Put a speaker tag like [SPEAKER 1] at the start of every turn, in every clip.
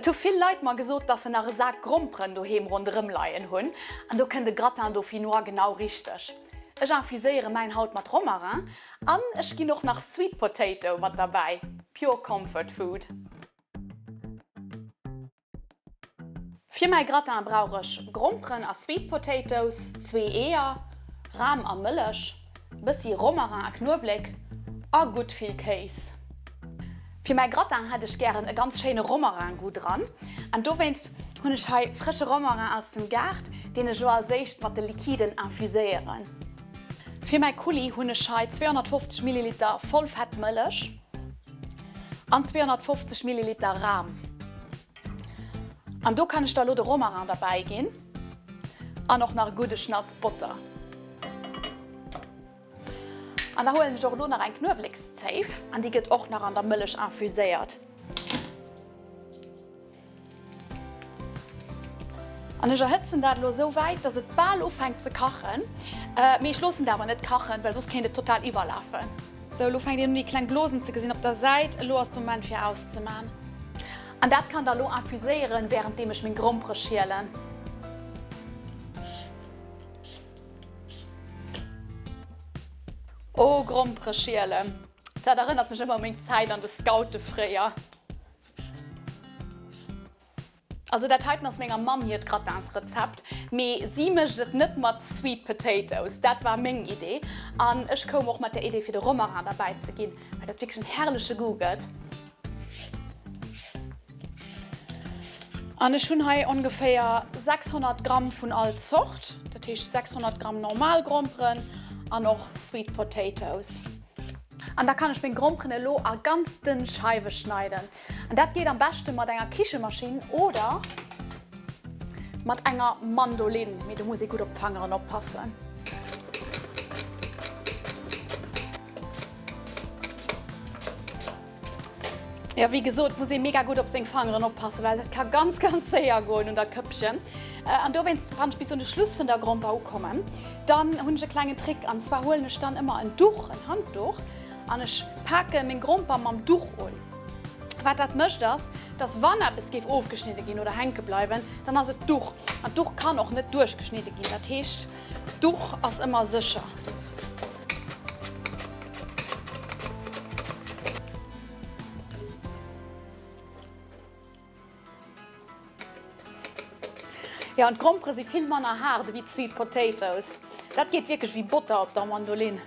[SPEAKER 1] Et hu vill Leit mer gesot, dass se nach e Sak Gromperen doheem ronderëm leien hunn an do kënnt e Gratin dauphinois genau richteg. Ech infuséiere mäin haut mat Romarin an ech ginn och nach Sweet Potato mat derbäi, pure Comfort Food. Fir mäi Gratin brauch ech Gromperen a Sweet Potatoes, zwee Eeër, Ram a Mëllech, bëssi Romarin a Knuewléck a gutt vill Kéis. Fir mäi Gratin hätt ech gären e ganz schéine Romarin-Goût dran an dowéinst hunn ech hei frësche Romarin aus dem Gaart, deen ech elo als éischt mat de Liquiden infuséieren. Fir mäi Coulis hunn ech hei 250 Milliliter vollfett Mëllech an 250 Milliliter Ram. An do kann ech da lo de Romarin derbäi ginn an och nach e gudde Schnatz Botter. An da huelen ech och elo nach eng Knuewelekszéif an déi gëtt och nach an der Mëllech infuséiert. An ech erhëtzen dat elo esou wäit, dass et bal ufänkt ze kachen. Mee ech loossen et awer net kachen, well soss kéint et total iwwerlafen. Sou, elo fänkt een un déi kleng Blosen ze gesinn op der Säit. Elo ass de Moment fir auszemaachen. An dat kann da elo infuséieren, wärenddeem ech meng Grompere schielen. Oh, Grompere schielen, dat erënnert mech ëmmer u meng Zäit an de Scoute fréier. Also dat heiten ass menger Mamm hiert Gratinsrezept, mee si mécht et net mat Sweet Potatoes. Dat war meng Idee an ech koum och mat der Idee fir de Romarin derbäi ze ginn, well dat wierklech en herrleche Goût gëtt. An ech hunn hei ongeféier 600 Gramm vun all Zort, dat heescht 600 Gramm normal Gromperen an och Sweet Potatoes. An da kann ech meng Gromperen elo a ganz dënn Scheiwe schneiden. An dat geet am beschte mat enger Kichemaschinn oder mat enger Mandolin, mee do muss ee gutt op d'Fangeren oppassen. Jo, wéi gesot, muss ee mega gutt op seng Fangeren oppassen, well dat ka ganz, ganz séier goen un der Këppchen. An dowéinst, wann ech bis un de Schluss vun der Gromper ukommen, dann hunn ech e klengen Trick. An zwar huelen ech dann ëmmer en Duch, en Handduch, an ech pake meng Gromper mam Duch un. Wat dat mécht ass, dass wann eppes géif ofgeschnidde ginn oder hänke bleiwen, dann ass et d'Duch. An d'Duch kann och net duerchgeschnidde ginn. Dat heescht, d'Duch ass ëmmer sécher. Jo, an d'Grompere si vill manner haart ewéi d'Sweet Potatoes. Dat geet wierklech wéi Botter op der Mandolin.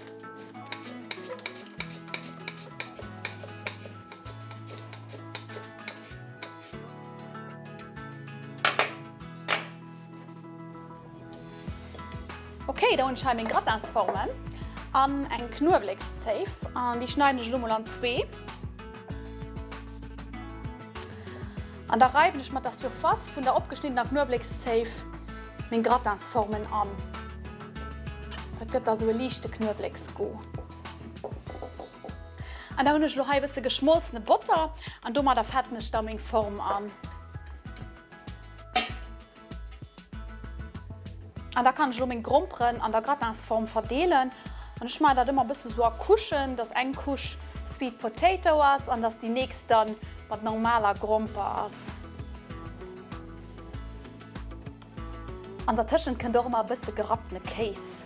[SPEAKER 1] Ok, da hunn ech hei meng Gratinsformen an eng Knuewelekszéif an déi schneiden ech elo mol an zwee. An da reiwen ech mat der Surface vun der opgeschniddener Knuewlekszéif meng Gratinsformen an. Dat gëtt da sou e liichte Knuewleksgoût. An da hunn ech elo hei e bësse geschmolzene Botter an domadder fetten ech da meng Form an. An da kann ech elo meng Gromperen an der Gratinsform verdeelen. An ech maachen dat ëmmer e bësse sou a Couchen, dass eng Couche Sweet Potato ass an dass déi nächst dann mat normaler Gromper ass. An dertëschent kënnt och ëmmer e bësse gerapptene Kéis.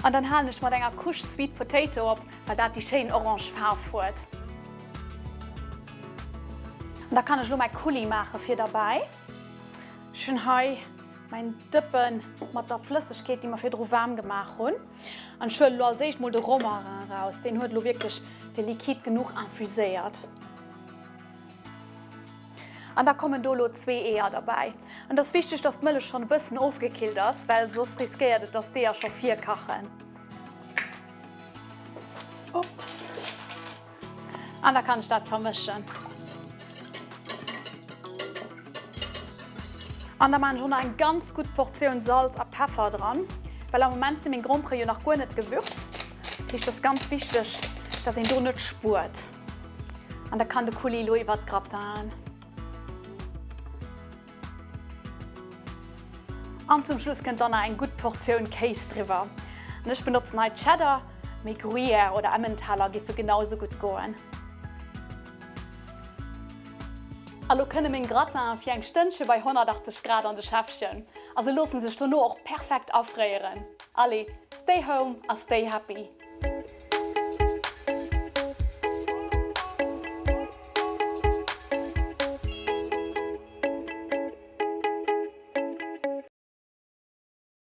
[SPEAKER 1] An dann halen ech mat enger Couche Sweet Potato op, well dat déi schéin orange Faarf huet. An da kann ech elo mäi Coulis maache fir derbäi. Ech hunn hei mäin Dëppe mat der Flëssegkeet, déi mer virdru waarm gemaach hunn. An ech huelen elo als éischt mol de Romarin eraus. Deen huet elo wierklech de Liquide genuch infuséiert. An da kommen do elo zwee Eeër derbäi. An et ass wichteg, dass d'Mëllech schonn e bëssen ofgekillt ass, well soss riskéiert et, dass d'Eeër scho virkachen. Ups. An da kann ech dat vermëschen. An da maan ech och nach eng ganz gutt Portioun Salz a Peffer dran, well am Moment si meng Grompere jo nach guer net gewürzt. Dat heescht, et ass ganz wichteg, dass een do net spuert. An da kann de Coulis elo iwwert d'Gratinen. An zum Schluss kënnt dann nach eng gutt Portioun Kéis driwwer. An ech benotzen hei Cheddar, mee Gruyère oder Emmentaler giffe genau sou gutt goen. A lo kënne meng Gratinen fir eng Stënnche bei 180 Grad an de Schäffchen a se loosse sech dono och perfekt afréieren. Allez, stay home a stay happy!